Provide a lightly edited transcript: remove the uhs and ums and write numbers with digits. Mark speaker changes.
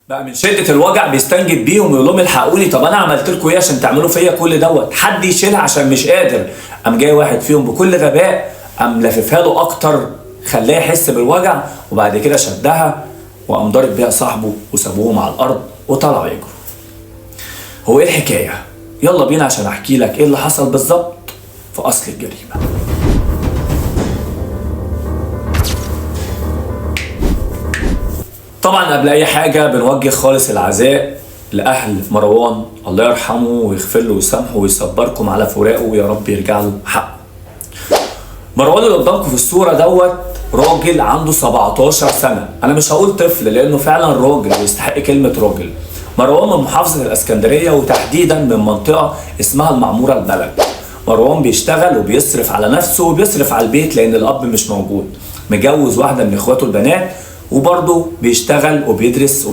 Speaker 1: بقى من شده الوجع بيستنجد بيهم ويقول لهم الحقوني، طب انا عملت لكم ايه عشان تعملوا فيا كل دوت؟ حد يشيلها عشان مش قادر. قام جاي واحد فيهم بكل غباء قام لففها له اكتر، خلاه يحس بالوجع، وبعد كده شدها وقام ضارب بيها صاحبه وسابوهم على الارض وطلعوا يجروا. هو ايه الحكاية؟ يلا بينا عشان احكي لك ايه اللي حصل بالظبط في اصل الجريمة. طبعا قبل اي حاجة بنوجه خالص العزاء لاهل مروان، الله يرحمه ويغفر له ويسامحه ويصبركم على فراقه ويا رب يرجع له حقه. مروان اللي قدامكم في الصورة دوت راجل عنده 17 سنة، انا مش هقول طفل لانه فعلا راجل ويستحق كلمة راجل. مروان من محافظة الاسكندرية وتحديدا من منطقة اسمها المعمورة البلد. مروان بيشتغل وبيصرف على نفسه وبيصرف على البيت لان الاب مش موجود. مجوز واحدة من اخواته البنات وبرضه بيشتغل وبيدرس.